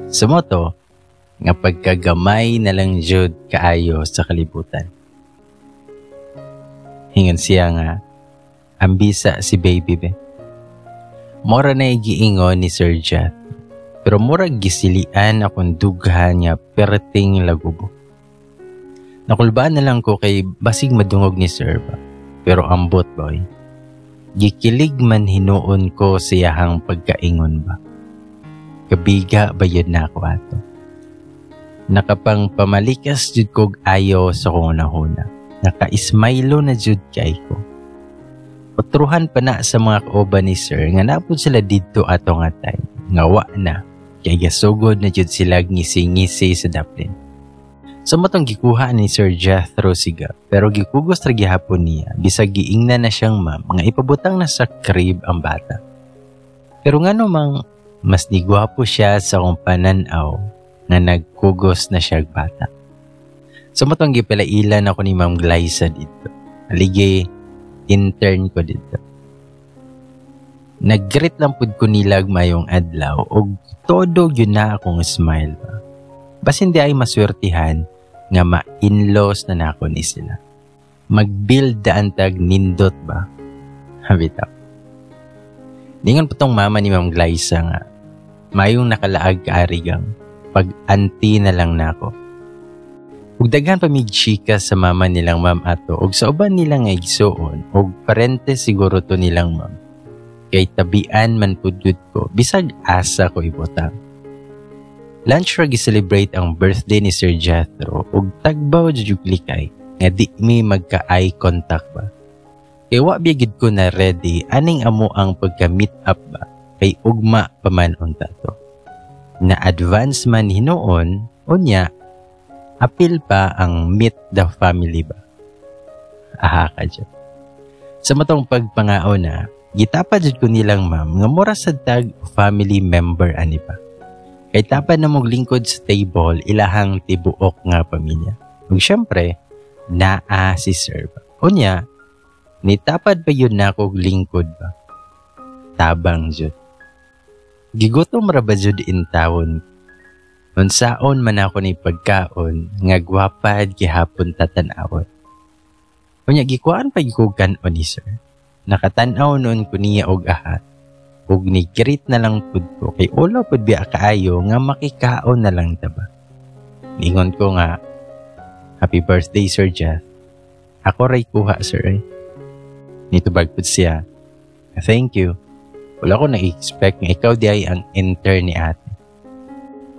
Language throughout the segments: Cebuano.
So mao to, nga pagkagamay na lang jud kaayo sa kalibutan. Ingon siya nga, "Ambisa si baby be." Mora na giingon ni Sir Jeff. Pero murag gisilian akong dughan nga perting lagubo. Nakulbaan na lang ko kay basig madungog ni Sir ba. Pero ambot ba oy. Gikilig man hinuon ko siyahang pagkaingon ba. Kabiga ba yun na ako ato. Nakapang pamalikas jud kog ayo sa kong hunahuna. Naka-ismaylo na jud kay ko. Otruhan pa na sa mga kauban ni Sir nga napod sila didto ato nga time. Nga wa na. Kay gasugod na jud sila ngisi-ngisi sa daplin. So mao tong gikuha ni Sir Jethro siga, pero gikugos ra gihapon niya bisag giingnan na siyang ma'am nga ipabutang na sa crib ang bata. Pero ngano mang mas nigwapo siya sa akong pananaw nga nagkugos na siya bata. So mao tong gipalailan ako ni Ma'am Glyza didto. Alige intern ko didto. Nag-greet lang pud ko nilag mayong adlaw og todo gyud na akong smile ba. Basin di ay maswertihan nga ma-in-laws na nako ni sila. Mag-build daan tag nindot ba? Habitaw. Ningon pa tong mama ni Ma'am Glyza nga, "Mayong nakalaag kaarigang, pag-auntie na lang nako." Ug daghan pa mig chika sa mama nilang ma'am ato ug sa uban nila nga igsuon ug parente siguro to nilang ma'am. Kay tabian man pud gud ko bisag asa ko ibutang. Lunch ra gi-celebrate ang birthday ni Sir Jethro ug tagbaw jud likay nga di mi magka-eye contact ba. Kay wa biya gid ko na ready aning amo ang pagka-meet up ba kay ugma pa man unta to. Na advance man hinuon, unya apil pa ang meet the family ba. Aha ka dyan. Sa matong pagpangaon na, gitapad jud ko nilang ma'am nga mura sad tag family member ani ba. Kay tapad na mong lingkod sa table ilahang tibuok nga pamilya. Ug syempre, naa si sir ba. Unya, nitapad pa yun na akong lingkod ba. Tabang jud. Gigutom ra ba jud intawon. Unsaon man ako ni pagkaon nga gwapad gihapon tatan-awon. Unya gikuhaan pa gyud ko kan-on ni sir. Nakatan-aw noon ko niya og aha. Ug ni-greet na lang pud ko kay ulaw pud biya kaayo nga makikaon na lang ta ba. Ningon ko nga, "Happy birthday, Sir Jeff." Ako ray kuha, sir eh. Nitubag pud siya, "Thank you. Wala ko na-expect nga ikaw di ay ang intern ni ate."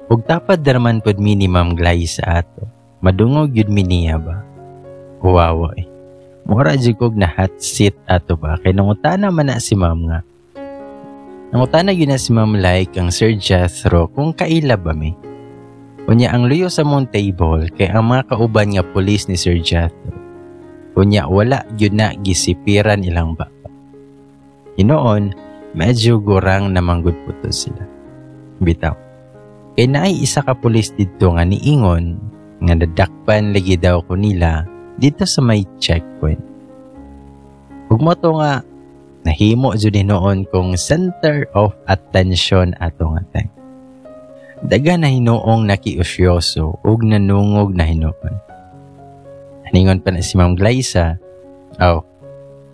Ug tapad naman pud mi ni Ma'am Glyza ato. Madungog yun mi niya ba? Wawa eh. Mura jud kog na hot seat ato ba? Kay nangutana man na si Ma'am nga. Nangutana yun na si Ma'am like ang Sir Jethro kung kaila ba mi. Unya ang luyo sa mong table kay ang mga kauban nga pulis ni Sir Jethro. Unya wala yun na gisipiran ilang baba. Hinoon, medyo gurang naman gud puto sila. Bitaw. Kay naay isa ka pulis didto nga niingon nga nadakpan lagi daw ko nila dito sa may checkpoint. Ug mo to nga nahimo jud hinuon kong center of attention ato nga time. Daga na hinuong nakiusyoso ug nanungog na hinuon. Haningon pa na si Ma'am Glyza, "Oh,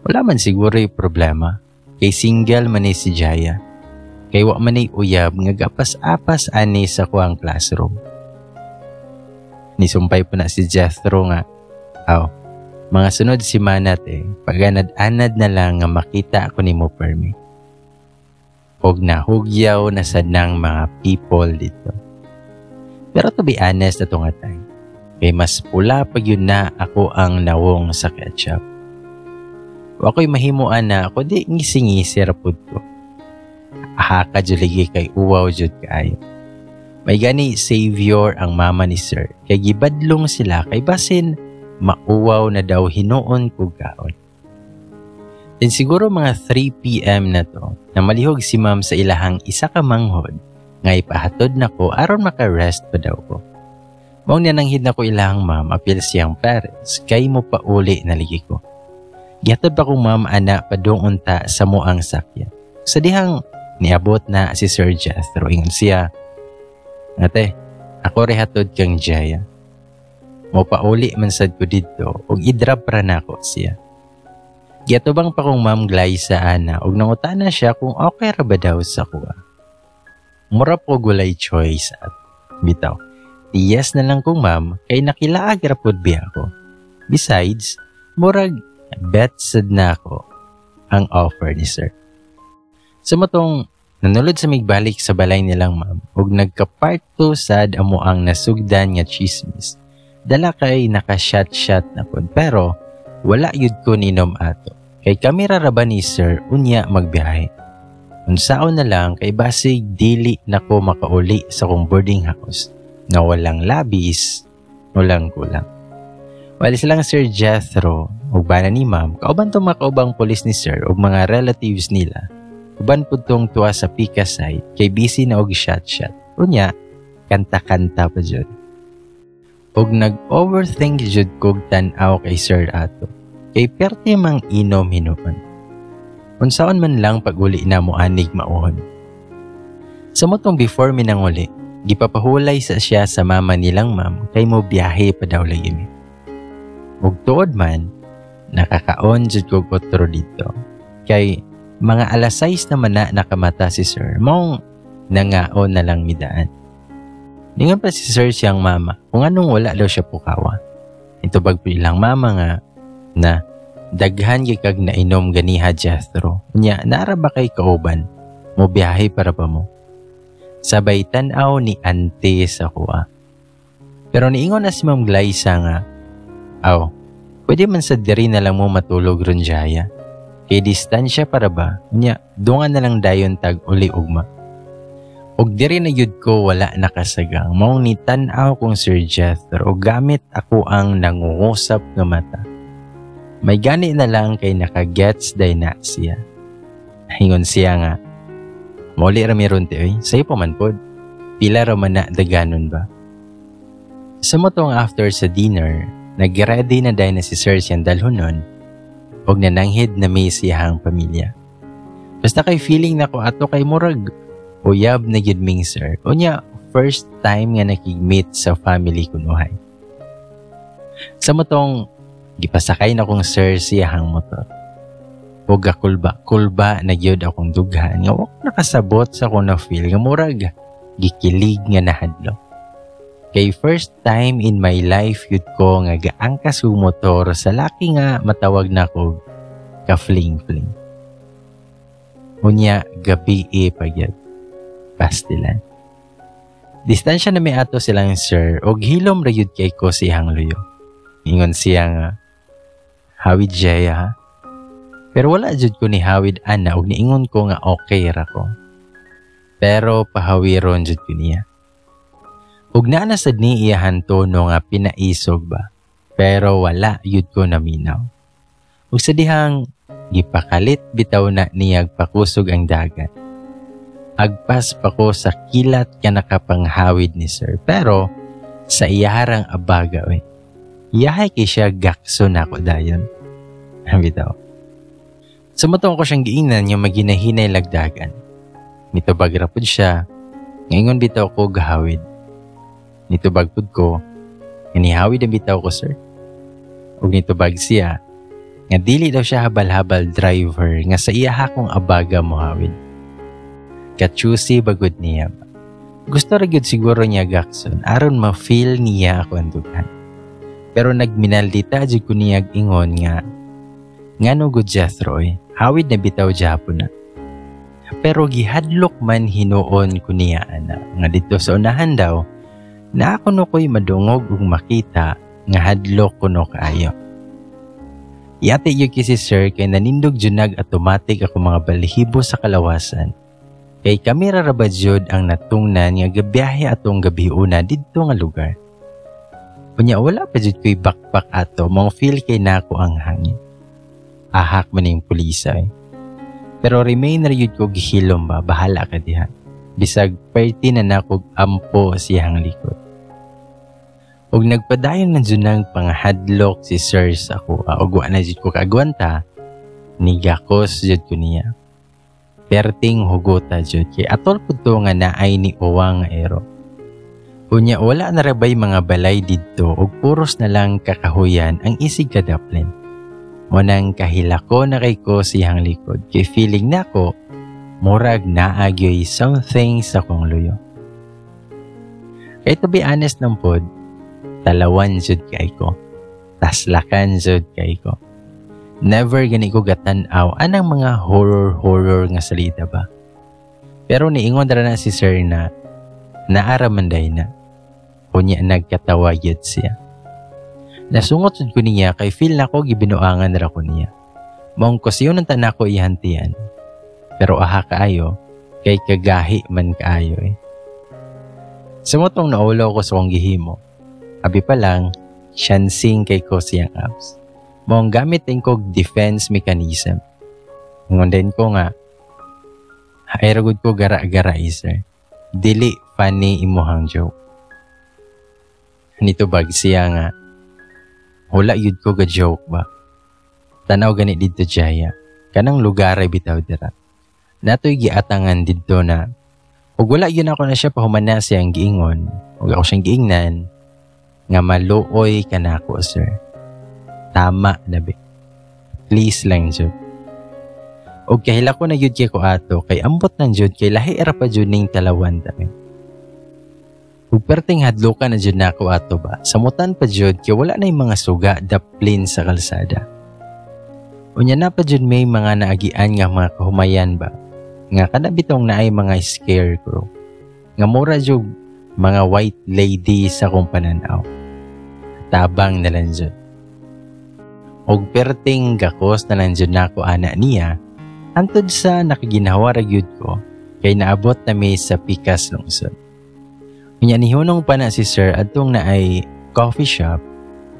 wala man siguro yung problema. Kay single man ni si Jaya. Kay wa man ni uyab nga gapas-apas ani sa kuang classroom." Nisumpay po na si Jethro nga, "Aw, mga sunod semana te, paganad-anad na lang nga makita ako ni mo permi." Og nahugyaw na sad ng mga people dito. Pero to be honest na nga time, kay mas pula pag yun na ako ang nawong sa ketchup. Wa ko'y mahimuan na kundi ngisi-ngisi ra pud ko. Aha ka jud lagi kay uwaw jud kaayo. May gani savior ang mama ni sir kay gibadlong sila kay basin mauwaw na daw hinuon ko kaon. Then siguro mga 3 p.m. na to na malihog si ma'am sa ilahang isa ka manghod nga ipahatod na ko aron maka-rest pa daw ko. Maong nananghid na ko ilahang ma'am apil siyang parents kay mo pauli na ligi ko. Gihatod pa kong ma'am ana padung unta sa moang sakyan. Sa dihang niabot na si Sir Jethro, ingon siya, Ate, ako rehatod kang Jaya. Mopauli man sad ko didto ug i-drop ra nako siya. Giatubang pa kong Ma'am Glyza ana ug nangutana siya kung okay ra ba daw sa kuha. Mura po gulay choice at bitaw. Yes na lang kong ma'am kay nakilaag ra pod biya ako. Besides, murag bet sad na ako ang offer ni sir. Sa matong nanulod sa migbalik sa balay nilang ma'am ug nagka part 2 sad amo ang nasugdan nga chismis. Dala kay naka-shot-shot na pod pero wala yud ko ninom ato. Kay kami ra ba ni sir unya magbiyahe. Unsaon na lang kay basig dili na ko makauli sa kong boarding house nga walang labis, walang kulang. Wala silang Sir Jethro ug bana ni ma'am, kauban tong makaubang pulis ni sir ug mga relatives nila. Uban pud tong tuwa sa pika side kay busy na og shot-shot. Unya, kanta-kanta pa jud. Ug nag-overthink jud kog tan-aw kay sir ato. Kay perte mang inom hinuon. Unsaon man lang pag-uli na mo anig mauhon. Sa motong before minanguli, gipapahulay sa siya sa mama nilang ma'am kay mo biyahe pa daw lagi mi. Ug tuod man, nakakaon jud kog otro dito. Kay mga alas 6 naman na nakamata si sir, maong nangaon na lang midaan. Ningon pa si sir siyang mama kung anong wala daw siya pukawa. Itubag po ilang mama nga na daghan gyud kag nainom ganiha Jethro. Nya naara ba kay kauban? Mo biyahe para pa mo. Sabay tan-aw ni ante sa kuha. Pero niingon na si Ma'am Glyza nga, aw, pwede man sa diri na lang mo matulog ron Jaya. Kay distansya para ba? Nya, dungan na lang dayon tag uli ugma. Og diri na gyud ko wala nakasagang. Maong ni tan-aw kong Sir Jethro og gamit ako ang nangungusap nga mata. May gani na lang kay nakagets day na siya. Hingon siya nga, mauli ra mi ron te oy, sayo pa man pod. Pila ra man na daganon ba? Sa motong after sa dinner, nag-ready na day na si Sir siyang dalhonon og nananghid na may siyahang pamilya. Basta kay feeling nako ato kay murag uyab na gyud ming sir. Unya, first time nga nakig-meet sa family kunuhay. Sa motong gipasakay na kong sir siyahang motor. Ug kulba, kulba na gyud akong dughan nga wa nakasabot sa akong na-feel nga murag gikilig nga nahadlok. Kay first time in my life yun ko nga gaangkas og motor sa laki nga matawag na ko ka-fling-fling. Unya, gabi e pagyad. Pastilan. Distansya na may ato silang sir og hilom ra yun kay ko siyang luyo. Ingon siya nga, hawid Jaya ha? Pero wala jud ko ni hawid ana og niingon ko nga okay ra ko. Pero pahawiron jud ko niya. Ug naa na sad ni iyahan tono nga pinaisog ba. Pero wala yud ko naminaw. Ug sa dihang gipakalit bitaw na niyag pakusog ang dagat. Agpas pa ko sa kilat nga nakapanghawid ni sir. Pero sa iyaharang abaga oy. Iyahay kay siya gakso na ako dayon. Bitaw. Sumutong ko siyang giingnan nga maginahinay lagdagan. Nitubag ra pud siya. Ngayon bitaw ko gahawid. Nitubag pud ko. Nga nihawid ang bitaw ko sir. Ug nitubag siya. Nga dili daw siya habal-habal driver nga sa iyaha kong abaga mohawid. Kachusi bagod niya. Gusto ra gyud siguro niya gakson aron ma-feel niya ako ang dughan. Pero nagminaldita jud ko niya ingon nga ngano gud Jethro oy, hawid na bitaw Japon na. Pero gihadlok man hinuon ko niya ana nga dito sa unahan daw na ako no ko'y madungog ug makita nga hadlok kuno kaayo. Yati gyud si sir kay nanindog jud nag automatic ako mga balahibo sa kalawasan. Kay kami ra ba jud ang natungnan nga gabiyahe atong gabi una didto nga lugar. Unya wala pa jud ko'y backpack ato, mong feel kay nako ang hangin. Ahak man yung pulisa eh. Pero remain ra jud ko gihilom ba, bahala ka diha. Bisag perti na nako ampo siyang likod. Ug nagpadayon na jud nang panghadlok si sir sa ako, ug wa na jud ko kaagwanta, nigakos jud ko niya. Perting hugota jud kay atol pud to nga naay ni uwa nga ero. Unya wala na ra bay mga balay didto ug puros na lang kakahuyan ang isig kadaplin. Mao nang kahilako na kay ko sa iyang likod kay feeling nako murag naa gyoy something sa akong luyo. Kay to be honest lang pod, talawan jud kay ko. Taslakan jud kay ko. Never gani ko gatan-aw anang mga horror horror nga salita ba. Pero niingon ra na si sir na naa ra man diay na. Unya nagkatawa gyud siya. Nasungot jud ko niya kay feel nako gibinuangan ra ko niya. Maong kusyon ang nako ihantian. Pero aha kaayo kay kagahi man kaayo eh. Samotong naulo ko sa akong gihimo. Abi pa lang, chancing kay ko siyang abs. Maong gamit din ko defense mechanism. Ingon din ko nga, ay ragod ko gara-gara eh, sir. Dili funny imuhang joke. Nitubag siya nga, wala yun ko ga joke ba. Tanaw gani didto, Jaya. Kanang lugar ay bitaw dira. Natoy giatangan didto na ug wala yun ako na siya pahumana siyang giingon ug ako siyang giingnan nga maluoy ka nako, sir. Tama na be. Please lang jud. Og kahila ko na jud kay ko ato kay ambot nang jud kay lahi ra pa jud ning talawan dami. Ug perting hadlukan na jud nako ato ba. Samutan pa jud kay wala na yung mga suga daplin sa kalsada. Unya na pa jud may mga naagian nga mga kahumayan ba. Nga kada bitong naay mga scarecrow. Nga mura jud mga white lady sa akong pananaw. Tabang na lang jud. Og perting gakos na lang jud nako ana niya, antod sa nakaginhawa ra gyud ko kay naabot na mi sa pikas lungsod. Unya nihunong pa na si sir adtong naay coffee shop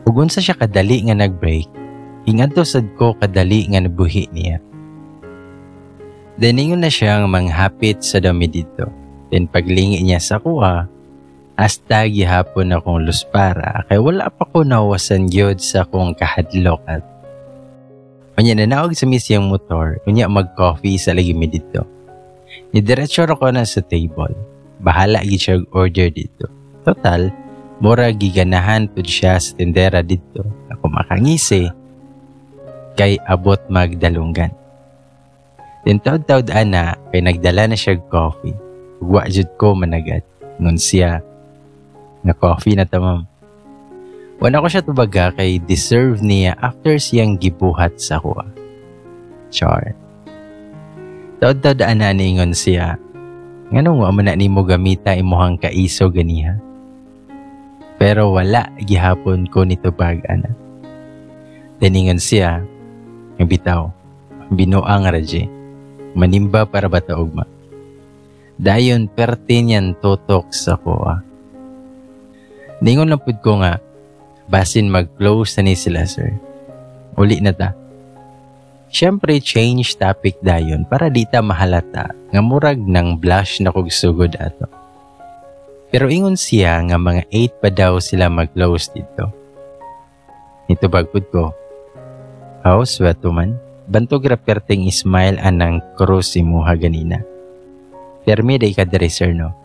ug unsa siya kadali nga nag-brake, ingadto sad ko kadali nga nabuhi niya. Then ingon na siyang manghapit sa dami didto. Then paglingi niya sa kuha, hasta gihapon akong luspara kay wala pa ko nawasan gyud sa akong kahadlok at unya nanaog sa misiyang motor, unya mag-coffee sa lagi mi didto. Nidiretso ra ko na sa table. Bahala gid siya order didto. Total, mura giganahan pud siya sa tindera didto. Ako makangisi kay abot magdalunggan. Then taud-taud ana kay nagdala na siya coffee. Ug wa jud ko managad. Ngon siya nga coffee na tamam. Wala ko siya tubaga kay deserve niya after siyang gibuhat sa kuha. Char. Taud-taud ana niingon siya, nganong wa man na nimo gamita imuhang kaiso ganiha? Pero wala gihapon ko nitubag ana. Daningon siya, nga bitaw, binuang raje, manimba para ba ta ugma. Dayon perte niyan tutok sa kuha. Ningon lang pud ko nga, basin mag-close na ni sila, sir. Uli na ta. Siyempre, change topic dayon para di ta mahalata nga murag ng blush na kog sugod ato. Pero ingon siya nga mga 8 pa daw sila mag-close didto. Nitubag pud ko, "Aw, sweto man. Bantog ra perting smile anang krus imuha ganina. Permi day ka diri, sir, no?"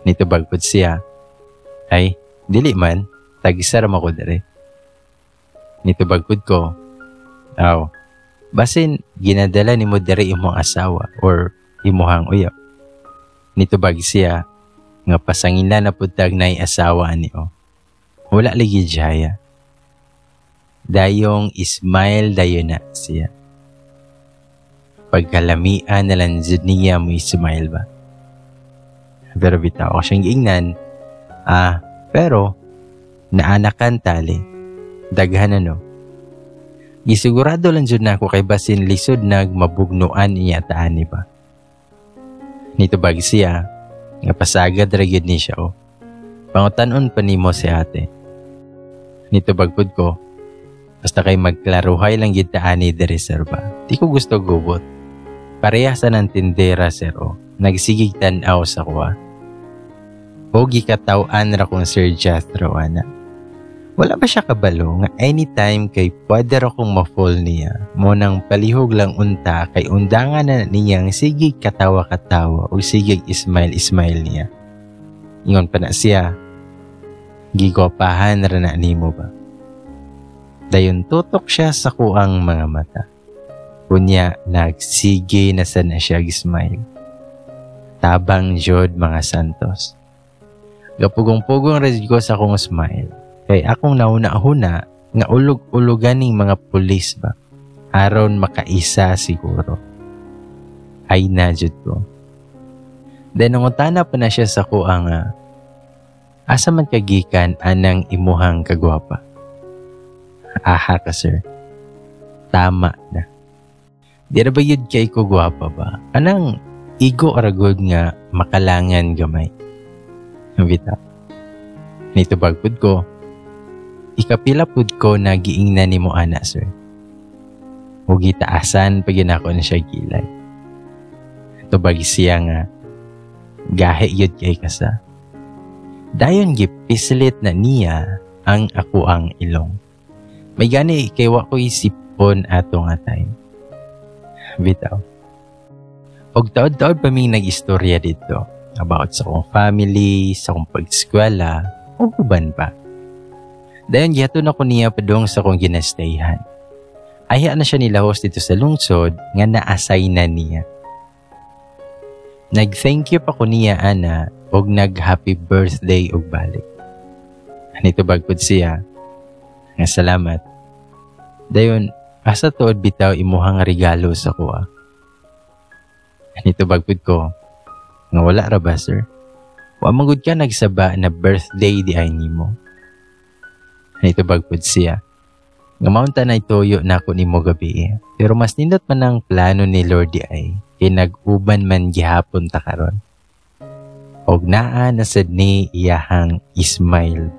Nitubag pud siya, "Ay, dili man, tagisa ra ko diri." Nitubag pud ko, "Aw, basin ginadala nimo diri imong asawa or imuhang uyab." Nitubag siya nga pasangila na pud tag nay asawa ani o. Wala lagi jaya. Dayong smile dayon na siya. Pagkalamian na lang jud niya mo smile ba. Pero bitaw ako siyang giingnan, ah, pero naanakan tali. Daghan ano. Gisigurado lang jud na ako kay basin lisod nag mabugnuan niya taan ni ba. Nitubag siya, nga pasagad ra gyud ni siya oh. Pangutan-on pa nimo si ate. Nitubag pud ko, basta kay magklaruhay lang gyud ta ani diri, sir ba. Di ko gusto gubot. Pareha sa nang tindera, sir oh. Nagsigig tan-aw sa kuha. O gikataw-an ra kong Sir Jethro ana. Wala ba siya kabalo nga anytime kay pwede ra kong ma-fall niya. Mao nang palihog lang unta kay undangan na niyang sigig katawa-katawa o sigig smile-smile niya. Ingon pa na siya, "Gigwapahan ra na nimo ba?" Dayon tutok siya sa akoang mga mata. Unya nagsige na sa na siya smile. Tabang jud, mga Santos. Gapugong-pugong ra ko sa akong smile. Kay akong nahuna-huna nga ulog-ulogan ning mga pulis ba, aron makaisa siguro. Ay na jud ko. Then nangutana pa na siya sa akoa nga, "Asa man ka gikan anang imuhang kagwapa?" Aha ka, sir. Tama na. Di ra ba yun kay ko gwapa ba? Anang igo ra gud nga makalangan gamay. Bitaw. Nitubag pud ko, "Ikapila pud ko na giingnan nimo ana, sir." Ug gitaasan pa nako na siya kilay. Tubag siya nga, "Gahi yun kay kasa." Dayon gipislit na niya ang akoang ilong. May gani kay wa ko isipon ato nga time. Bitaw. Og taod-taod pa ming nag-istorya dito about sa akong family, sa akong pag-eskwela, o uban pa. Dayon gihatod ako niya padung sa akong ginastayhan. Ayha na siya nilahos dito sa lungsod nga na-assign na niya. Nag-thank you pa ko niya ana og nag-happy birthday og balik. Nitubag pud siya nga salamat. Dayon, "Asa tuod bitaw imuhang regalo sa akoa?" Nitubag pud ko nga, "Wala ra ba, sir? Wa man gud ka nagsaba na birthday di ay nimo." Nitubag pud siya nga maunta na ituyo na ako nimo gabi. Pero mas nindot man ang plano ni Lord di ay kay nag-uban man gihapon ta karon. Og naa na sad ni iyahang smile.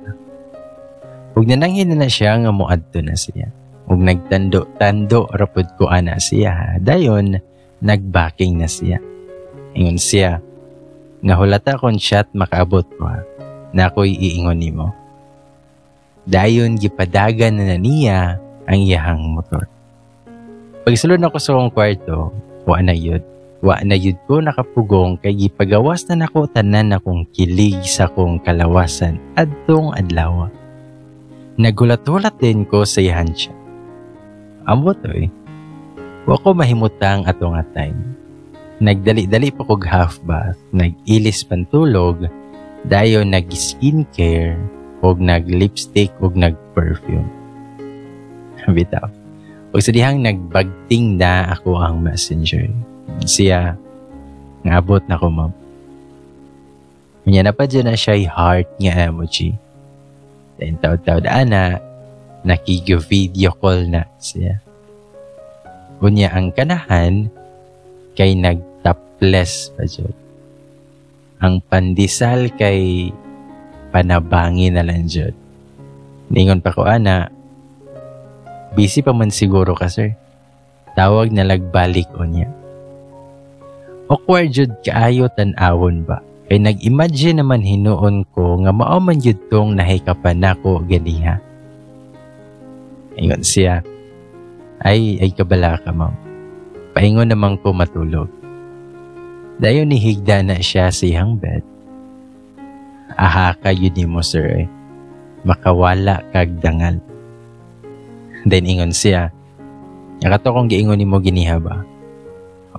Ug nananghin na siya nga moadto na siya. Ug nagtando-tando ra pud ko ana siya. Dayon nagbacking na siya. Ingon siya nga hulata kon chat makaabot ko ha, na ako'y iingon nimo. Dayon gipadagan na niya ang iyahang motor. Pagsulod nako sa akong kwarto, wa na yun. Wa na yun ko nakapugong kay gipagawas na nako tanan akong kilig sa akong kalawasan adtong adlaw. Nagulat-hulat din ko sa iyahan siya. Ambot oy. Wa ko mahimutang ato nga time. Nagdali-dali pa kog half bath, nag-ilis pantulog, dayon nag-skincare, og nag-lipstick og nag-perfume. Bitaw. Og sa dihang nagbagting na ako ang Messenger. Siya, "Ngabot na ko, ma'am." Unya na pa dyan na siya heart nga emoji. Then taod-taod ana, nakig-video call na siya. Unya ang kanahan kay nagtopless pa jud. Ang pandesal kay panabangi na lang jud. Ningon pa ko ana, "Busy pa man siguro ka, sir. Tawag na lagbalik unya." Awkward jud kaayo tan-awon ba. Kay nag-imagine naman hinuon ko nga mao man jud tong nahikapan nako ganiha. Ingon siya, "Ay, ay kabala ka, ma'am. Paingon naman ko matulog." Dayon nihigda na siya sa iyang bed. Aha ka yun nimo, sir, eh. Makawala kag dangal. Then ingon siya, "Kato kong giingon nimo giniha ba?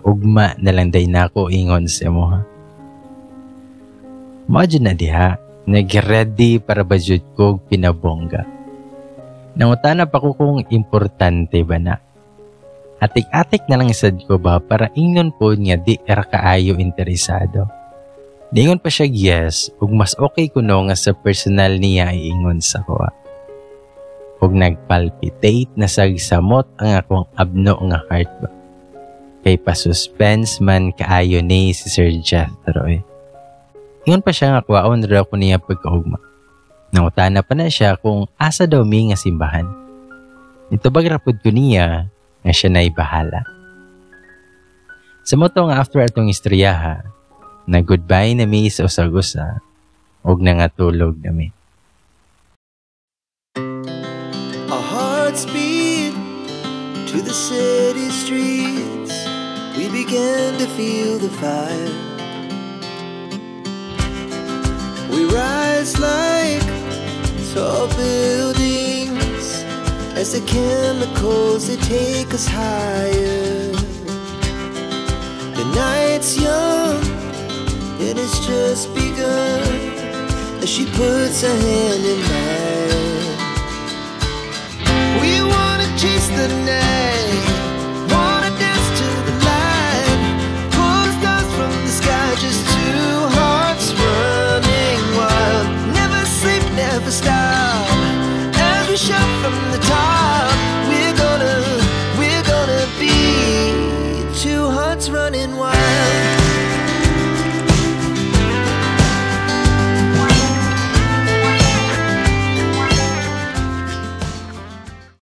Ugma na lang day nako ingon sa mo ha." Mao na diha, nag-ready para ba jud kog pinabongga. Nangutana pa ko kung importante ba na. Atik-atik na lang sad ko ba para ingnon po nga di ra kaayo interesado. Dingon pa siya yes, ug mas okay kuno nga sa personal niya iingon sa kuha. Ug nagpalpitate na sag samot ang akong abno nga heart ba. Kay pa-suspense man kaayo ni si Sir Jethro eh. Ingon pa siya nga kwaon raw ko niya pagkaugma. Nangutana pa na siya kung asa daw mi nga simbahan. Nitubag ra pud ko niya nga siya na'y bahala. Sa mao to nga after atong istoryaha, na goodbye na mi sa usag-usa ug nangatulog na mi. Our hearts beat to the city streets. We began to feel the fire. We Rise like tall buildings as the chemicals, they take us higher. The night's young and it's just begun as she puts her hand in mine. We wanna chase the night.